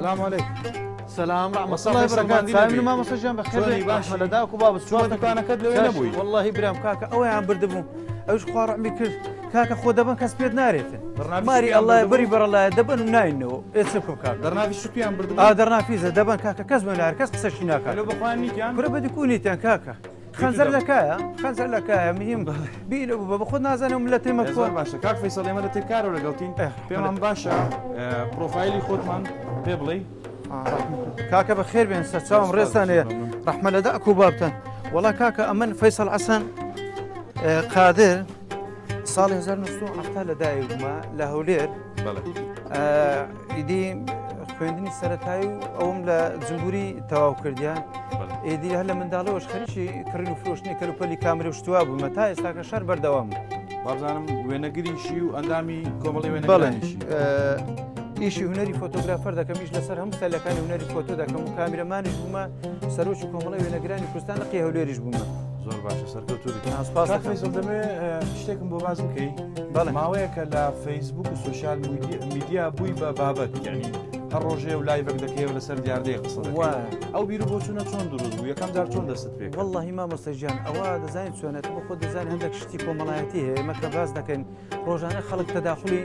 سلام علیک سلام رحمة وەستا الله فەیسەڵ برکات ماندی سامی نەبی. مامۆستا گیان بەخێر چۆنی بێی. باشی؟ ڕەحمە لە داک و بابت چۆن چۆن دوکانەکەت لەوێ نەبووی؟ واللهی برام کاکە ئەویان بردبوو ئەوش خوا ڕەحمی کرد کاکە خۆ دەبەن کەس پێت نارێتن دەرنافی ماری سوپیان ئەڵڵا بردبوو؟ بەری بەڕەڵایە دەبەن و ناینەوە ئێ چ بکەم کاکە دەرنافی سوپیان بردبوو؟ ئا دەرنافیزە دەبەن کاکە کەس بۆ نارێت کەس قسەشی ناکات لەو بەخۆیان نیتیان؟ کورە بەدی کو نیتیان کاکە خەنجەر لە کایە خەنجەر لە کایە مهم بینە بوو بە خۆت نازانێ و ملەتێ مە زۆر باشە کاک فەیسەڵ ئێمە لە تێکارەوە لەگەڵتین پێمان باشە پرۆفایلی خۆتمان پێ بڵێ کاکە بە خێر بێن سەرچاوم ڕێزتان هەیە ڕەحمە لە داک و بابتان وەڵا کاکە ئەمن فەیسەڵ عەسەن قادر ساڵی 1970 لە دایک بوومە لە هەولێر ئیدی خوێندنی سەتایی و ئەوم لە جمهوری تەواو کردیان ئێدی هەر لە منداڵەوەش خەریکی کڕین و فرۆشتنی کەلوپەلی کامرە و شتوا بوومە تا ئێستاکە شەر بەردەوام بابزانم وێنەگریشی و ئەندامی کۆمەڵی وێنەگرانیشی ئیشی هونەری photographer دەکەم ئیش لەسەر هەموو ستایلەکانی هونەری فۆتۆ دەکەم و کامیرەمانیش بوومە سەرۆکی کۆمەڵی وێنەگرانی کوردستان لقی هەولێریش بوومە زۆر باشە سەرکەوتوو بیت سپاس کاک فەیسەڵ دەمەوێ شتێکم بۆ باس بکەی بەڵێ. ماوەیەکە لە فەیسبوک و social media بووی بە بابەت یعنی هەر ڕۆژێ و live ێک دەکەی و لەسەر دیاردەیە قسە دەکەی وایە. ئەو بیر و بۆچوونە چۆن دروست بوو یەکەم جار چۆن دەستت پێ کرد؟ وەڵڵاهی مامۆستا گیان ئەوە دەزانی چۆنە تۆ خۆت دەزانی هەندێک شتی کۆمەڵایەتی هەیە ئێمە کە باس دەکەین ڕۆژانە خەڵک تەداخلی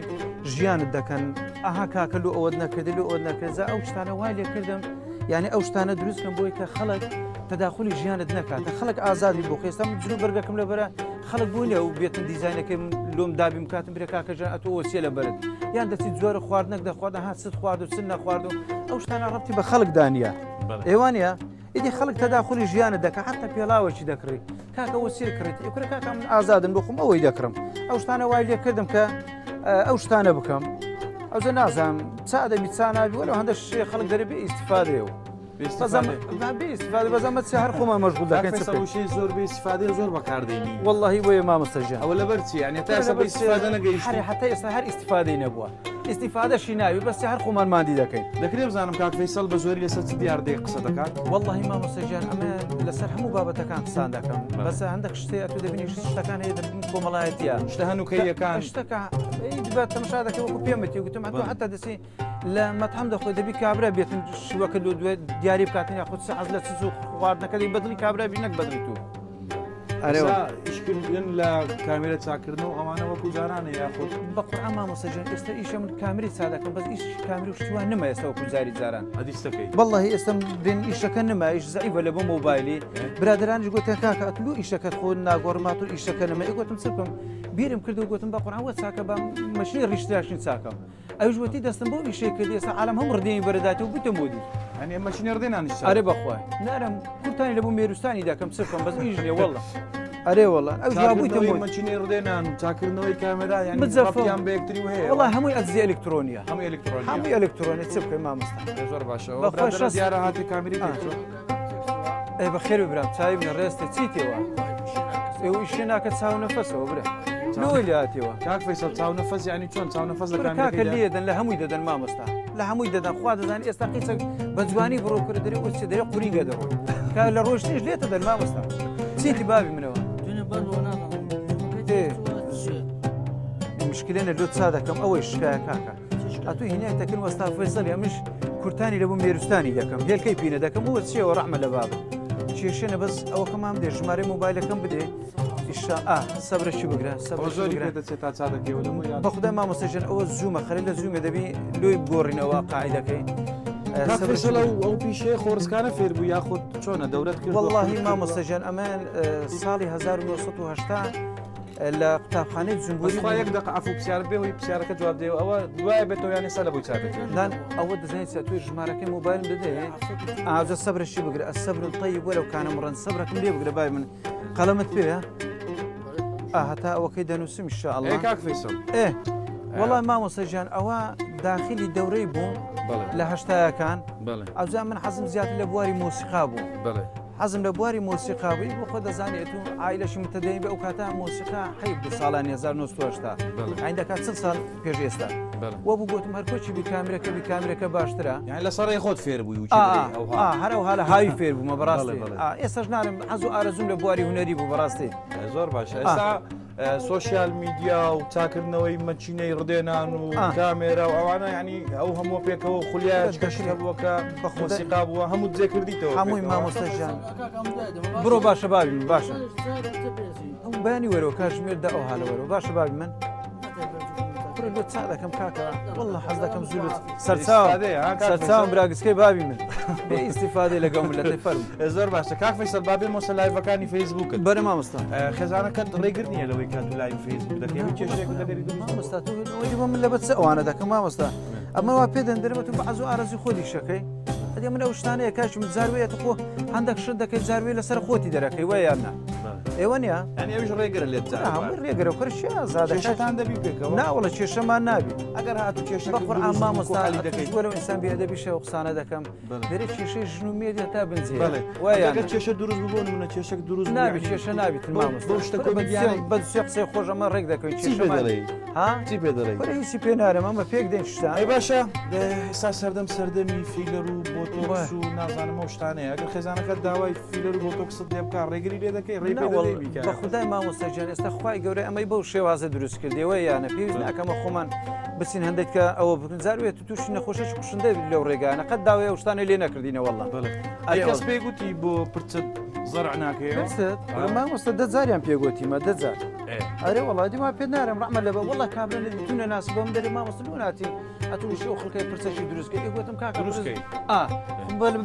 ژیانت دەکەن ئەها کاکە لۆ ئەوەت نەکردی لۆ ئەوەت نەکرد جا ئەو شتانە وای لێ کردم یعنی ئەو شتانە دروستکەم بۆی کە خەڵک تەداخلی ژیانت نەکات خەڵک ئازادی بۆ خێستا من جلو بەرگەکەم لەبەرە خەڵک بۆ نیە و بێتن دیزینەکەی من لۆم دابیم کاتم برێ کاکە ژیان ئەتۆ ئەوە چیە لەبەرت یان دەچی جۆرە خواردنەک دەخوارد ها چت خوارد و چ نەخوارد و ئەو شتانە ڕەبتی بە خەڵکدا نییە ئێوانە ئیدی خەڵک تەداخلی ژیانت دەکا حتا پێڵاوەکی دەکڕی کاکە وە چیە کڕیت ئێ کورە کاکە من ئازادم بۆ خۆم ئەوەی دەکڕم ئەو شتانە وای لێ کردم کە ئەو شتانە بکەم ئەوجە نازانم چا دەبی چا نابی وەلو هەندە شێ خەڵک دەرێ بێ ئیستیفادەیە و بێ ئیستیفادە بەزەمە چ هەر خۆمان مەشغول دەکەین چ بکەین. وشەی زۆر بێ ئیستیفادەیە زۆر بەکاردێنی واللهی بۆیە مامۆستا گیان ئەوە لەبەر چی یعنی تا ئێستا بە ئیستیفادە نەگەیشتی هەر حتا ئێستا هەر ئیستیفادەی نەبووە ئیستیفادەشی ناوی بەس هەر خۆمان مادی دەکەین. دەکرێ بزانم کاک فەیسەڵ بە زۆری لەسەر چ دیاردەیەک قسە دەکات؟ وەڵڵاهی مامۆستا گیان ئەمە لەسەر هەموو بابەتەکان قسان دەکەم بەس هەندێک شتێ ئەتوو دەبینی شتەکان هەیە دەبین کۆمەڵایەتیە شتە هەنووکەیەکان شتەکە بە تەماشا دەکەی وەکو پێم وتی گوتم ئەتوو حتا دەچی لە مەتعەم دەخۆی دەبی کابرا بێتن شوەکە لۆ دوێ دیاری بکاتن یاخود چ حەز لە چ و خواردنەکە دەی بەدڵی کابرا بی نەک بەدڵی تو. ئەرێ ئیشکردن لە کامێرە چاکردن و ئەوانە وەکو جارانە یاخود بە قورعان مامۆستا گیان ئێستا ئیشە من کامری چا دەکەم بەس ئیش کامری و شتوان نما ئێستا وەکو جاری جاران ئەدیستەکەی واللهی ئێستا بێن ئیشەکە نما ئیش زەعیفە لە بۆ مۆبایلی برادرانیش گوتیان کاکە ئەتلو ئیشەکەت خۆ ناگۆڕمات و ئیشەکە نما ئێ گوتم چ بکەم بیرم کرد و گوتم بە قورعان وە چاکە بە مەشینی ڕیشتراشین چاکەم ئەویش وتی دەستم بۆ ئیشەی کرد ئێستا عالم هەموو ڕدێنی بەرەدات و بوویتە مۆدی یعنی ئەمە چینە ڕدێنانیش چاک. ئەرێ بەخوای نارم کورتانی لە بۆ مێروستانی دەکەم چ بکەم بەس ئیش نییە وەڵڵا ئەرێ وەڵا ئەو جا بوویتە چاکردنەوەی مۆدی مەکینەی ڕدێنان و چاکردنەوەی کامێرا یعنی مجەفە. ڕەبتیان بە یەکتری و هەیە وەڵا هەمووی ئەجزی ئەلکترۆنیە هەمووی ئەلکترۆنیە هەمووی ئەلکترۆنی چ بکەین مامۆستا ئێ زۆر باشە بەخوا برادەرە شەست- دیارە هاتی کامێری آه. تێکچوو ئێ بەخێر بێ برام چاوی بنە ڕێستە چی تێوە ئێوە ئیشێ ناکە چاو نەفەسەوە برا لۆی لاتەوە کاک فەیسەڵ چاو نەفەس یعنی چۆن چاو نەفەس لە کاکە کامێرەکەیدا لێ دەن لە هەمووی دەدەن مامۆستا لە هەمووی دەدەن خوا دەزانانی ئێستا قیچێک بە جوانی بڕۆ کورە دەرێ ئۆچێ دەرێ قورینگە دەڕۆی کا لە ڕۆشتنیش لێتە دەن مامۆستا چیتی بابی منەوە دوێنێ بەر بۆ نازانم ئێ. مشکلێنە لۆ چا دەکەم ئەوەی شکایە کاکە ئەتوو هینای تەکن وەستا فەیسەڵی ئەمش کورتانی لە بۆ مێروستانی دەکەم هێلکەی پینە دەکەم ئەوە چیەوە ڕەحمە لە بابت کێشێنە بەس ئەوەکەمان بدێ ژمارەی مۆبایلەکەم بدێ ئیشا ئا سەبرەشی بگرە ئەوە سەبرەشی زۆری بگرە پێ دەچێت تا چا دەکەیەوە لەمە یان بە خودای مامۆستا ژیان ئەوە زوومە خەری لە زوومێ دەبی لۆی بگۆڕینەوە قاعدەکەی کاک فەیسەڵ ئەو ئەو پیشەیە خۆڕسکانە فێر بوو یاخود چۆنە دەورەت کردووە واللهی خۆت کردووە؟ مامۆستا ژیان ئەمەیان ساڵی 1980 لە قوتابخانەی بەس جمهوری خوا یەک دەقە عەفو پرسیار بێ هۆی پرسیارەکە جواب دێ ئەوە دوایە بێتەوە یان ئێستا لە بۆی چا دەکەی نان ئەوە دەزانیت چە تۆی ژمارەکەی مۆبایلم دەدەێ ئاجە سەبرەشی بگرە الصبر طیب ولو كان مرا سەبرەکەم لێ بگرە بای من قەڵەمت پێیە ئا هەتا ئەوەکەی دەنووسم ان شاء ئێ الله کاک فەیسەڵ ئێ وەڵا مامۆستا گیان ئەوە داخلی دەورەی بووم بەڵێ لە هەشتایەکان بەڵێ ئەوجا من حەزم زیاتر لە بواری مۆسیقا بوو بەڵێ حەزم لە بواری مۆسیقا بوو بۆ خۆ دەزانێت و عایلەشی متەدەین بە ئەو کاتە مۆسیقا حەیب بوو ساڵانی 1970 بەڵێ. ئەین دەکات 40 ساڵ پێش ئێستا بەڵێ. وە بوو گوتم هەر کۆچی بی کامرەکە بی کامرەکە باشترە یعنی لە سەڕێی خۆت فێر بووی و چی ئا، بڵێی ئەوها ئا، هەر ئەوها لە هاوی فێر بوومە بەڕاستی بەڵێ، بەڵێ. ئا، ئێستاش ناڵێم حەز و ئارەزووم لە بواری هونەری بوو بەڕاستی زۆر باشە ئێستا سۆشیال میدیا و چاکردنەوەی مەچینەی ڕدێنان و کامێرا و ئەوانە ینی ئەو هەموو پێکەوە خولیا کەشت هەبووە کە مۆسیقا بووە هەموو جێ کردیتەوە هەمووی مامۆستا ژیان بڕۆ باشە بابی من باشە ئەو بەیانی وەرەوە کاژمێر دە ئەو هالە وەرەوە باشە بابی من کوڕە لۆ چا دەکەم کاکە والله حەز دەکەم زوو سەرچاو سەرچاوم براگسکەی بابی من بێ ئیسیفادەی لەگەڵ ملەتی فەرم زۆر باشە کاک فەیسەڵ با بێمەوە سەر live ەکانی فەیسبووکت بەرە مامۆستا خێزانەکەت ڕێگر نییە لەوەی کات و live فەیسبوک دەکەی هیچ کێشەیەک دەگەری مامۆستا تۆ ئەوەی بۆ من لەبەر چ ئەوانە دەکەم مامۆستا ئەمە وا پێ دەندرمە تو بەعز و ئارەزوی خۆتی شەکەی ئەدی من ئەو شتانەیە کاش من جاروەیە تو خۆ هەندێک شت دەکەی جاروێ لەسەر خۆتی دەرەکەی وە یان نا ئێوە نییە یعنی ئەویش ڕێگرە لێت هەمووی ڕێگرە کوڕ ئازادە کێشەتان دەبی پێکەوە ناوەڵە کێشەمان نابی ئەگەر هاتو کێشە بە قورئان مامۆستا دەکەی وەرە ئینسان بێئەدەبی شەو قسانە دەکەم دەرێ کێشەی ژن و مێردە تا بنجێ بەڵێ وایە کێشە دروست بوو منە کێشەک دروست نابی کێشە نابیت مامۆستا شتە کۆمیدیانە بە سێ قسەی خۆش ئەمە ڕێک دەکەین چی پێ دەڵێی ها چی پێ دەڵێی وەرە هیچی پێ نارم ئەمە پێک دێن شتان ئەی باشە ئێستا سەردەم سەردەمی فیلەر و بۆتۆکس و نازانم ئەو شتانەیە ئەگەر خێزانەکەت داوای فیلەر و بۆتۆکست لێ بکا ڕێگری لێ دەکەی ڕێی پێ دەدەی بیکا بە خودای مامۆستا گیان ئێستا خوای گەورە ئەمەی بەو شێوازە دروست کردێوە یانە پێویست ناکەمە خۆمان بچین هەندێک کە ئەوە بکەن جاروێت و تووشی نەخۆشێکی کوشندە بیت لەو ڕێگانە قەت داوای ئەو شتانەی لێ نەکردینە واللە بەڵێ ئەی کەس پێی گوتی بۆ پرچت زەرع ناکەیەوە؟ پرچت؟ مامۆستا دە جاریان پێ گوتیمە دە جار ئەرێ وەڵا دیما پێ نارم ڕەحمە لە بە وەڵا کابرا لە تونە ناس بۆم دەرێ مامۆستا لۆ ناتی ئەتوو شو خڵکەی پرسەکی دروست کەی گوتم کاکە دروست کەی ئا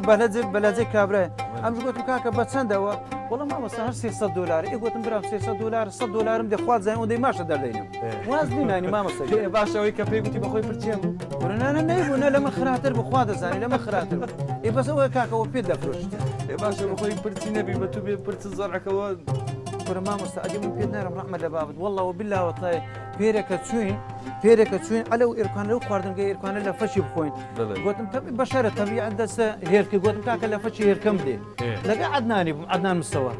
بەلەجێ بەلەجێ کابرای ئەم گوتم کاکە بە چەندەوە وەڵا مامۆستا هەر 300 دلار ئی گوتم برام 300 دلار 100 دلارم دێ خوات زای ئەوەندەی ماشە دەردەینم واز لێ نانی مامۆستا باشە ئەوەی کە پێی گوتی بەخۆی پرچێ بوو کورە نا نا نەیبوو نە لە من خراپتر بوو خوا دەزانی لە من خراپتر بوو ئێ بەس ئەوە کاکە ئەوە پێت دەفرۆشت ئێ باشە بەخۆی پرچی نەبی بە تو بێ پرچ زەرعەکەوە کورە مامۆستا ئەدی من پێت نارم ڕەحمە لە بابت والله وبالله وتڵای پێرەکە چوین پێرەکە چوین ئەلە و ئێرکان لەو خواردنگە ئێرکانە لە فەشی بخۆین گوتم تەبی بەشەرە تەبیعەت دەستە هێرکە گوتم کاکە لە فەشی هێرکەم دێ لەگە عەدنانی بووم عەدنان مستەوە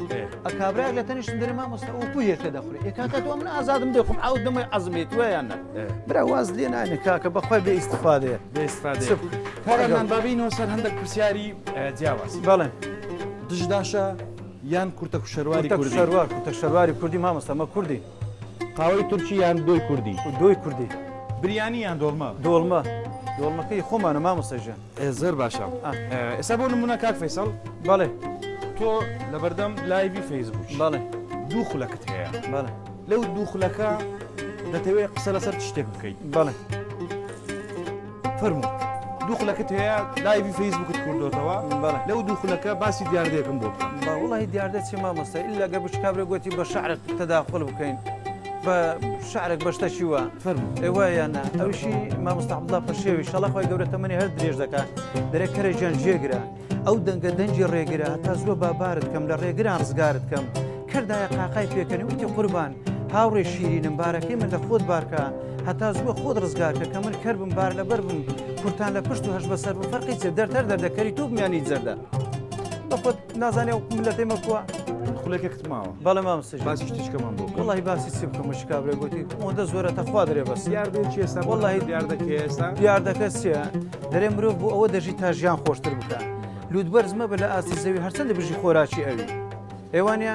ئەکابراک لە تەنیشتم دەرێ مامۆستا ئەو کو هێرکە دەخورێ ئێ کاکە تۆ من ئازادم دەخۆم ئەو دەمەی عەزمێت وایان نا برا واز لێ نانێ کاکە بەخوای بێ ئیستفادەیە بێ ئیستفادەیە کاکە بابینەوە سەر هەندێک پرسیاری جیاواز بەڵێ دژداشە یان کورتە شەرواری کوردی شەروار کورتە شەرواری کوردی مامۆستا مە کوردی قاوەی تورکی یان دۆی کوردی دۆی کوردی بریانی یان دۆڵمە دۆڵمە دۆڵمەکەی خۆمانە مامۆستا ژیان زۆر باشە ئێستا بۆ نمونە کاک فەیسەڵ بەڵێ تۆ لەبەردەم live ی فەیسبوک بەڵێ دوو خولەکت هەیە بەڵێ لەو دوو خولەکە دەتەوێت قسە لەسەر شتێک بکەیت بەڵێ فەرموو دوو خولەکت هەیە live ی فەیسبوکت کردوتەوە بەڵێ لەو دوو خولەکە باسی دیاردەیەکم بۆ بکە بە وڵی دیاردە چی مامۆستا ئللا گە بچ کابرا گوتی بە شعرێک تەداخل بکەین بە شعرێک بە شتەکی وە فەرموو ئێ وایە یان نا ئەوشی مامۆستا عەبدوڵا پەشێوی شەڵا خوای گەورە تەمەنی هەر درێژ دەکا دەرێ کەرە گیان جێگرە ئەو دەنگە دەنگی ڕێگرە هەتا زووە با بارت کەم لە ڕێگران ڕزگارت کەم کردایە قاقای پێکەنی وتی قوربان هاوڕێ شیرینم بارەکەی من لە خۆت بارکە هەتا زووە خۆت ڕزگارکە کە من کەر بم بار لەبەر بم کورتان لە پشت و هەش بەسەر بم فەرقی چیە دەرتەر دەردەکەری تۆ بم یانی جەردە بەخۆت نازانێ ئەو ملەتەی مەکووە خولەکێکت ماوە بەڵێ مامۆستا گیان. باسی شتیشکەمان بۆ بکە وەڵاهی باسی چی بکەم وشی کابرا گوتی ئەوەندە زۆرە تەخوا درێ بەس دیاردەی چی ئێستا بۆ وەڵاهی دیاردەکە ئێستا دیاردەکە چییە دەرێ مرۆڤ بۆ ئەوە دەژی تا ژیان خۆشتر بکە لوت بەرز مەبە لە ئاستی زەوی هەرچەندە بژی خۆراکی ئەوی ئێوانە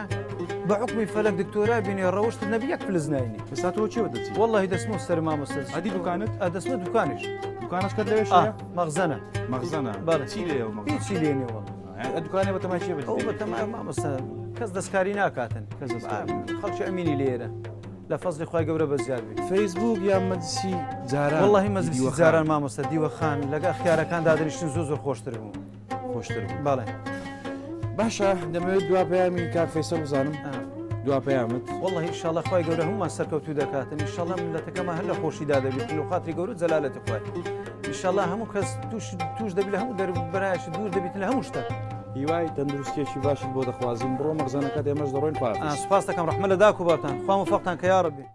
بە حکمی فەلەک دکتۆرا بینێ ڕەوشتت نەبی یەک فلس ناینی ئێستا تۆ چێوە دەچی وەڵاهی دەچمەوە سەر مامۆستا ئەدی دوکانت ئە دەچمە دوکانیش دوکانەشکەت لەوێ شەیە مەخزەنە مەخزەنە بەڵێ چی لێیە ئەو مەخزەنە هیچی لێ نییە وەڵا دوکانێ بەتەمای چێ ئەو بەتەمای مامۆستا کەس دەستکاری ناکاتن کەس دەستکاری خەڵکی ئەمینی لێرە لە فەزلی خوای گەورە بە زیاد بی فەیسبوک یان مەجلسی جاران وەڵڵاهی مەجلسی جاران مامۆستا دیوەخان لەگە خیارەکان دادەنیشتن زۆر زۆر خۆشتر بوو خۆشتر بوو بەڵێ باشە دەمەوێت دوا پەیامی کاک فەیسەڵ بزانم دوا پەیامت والله ان شاء الله خوای گەورە هەموومان سەرکەوتوو دەکاتن ان شاء الله ملەتەکەمان هەر لە خۆشیدا دەبێت و خاتری گەورە جەلالەتی خوای ان شاء الله هەموو کەس توش توش دەبی لە هەموو دەربەرایش دوور دەبیت لە هەموو شتێک هیوای تەندروستیەکی باشت بۆ دەخوازین بڕۆ مەخزەنەکەت ئێمەش دەڕۆین خوا سوپاس دەکەم ڕەحمە لە داک و باوتان خوا موفەقتان کە یاڕەبی.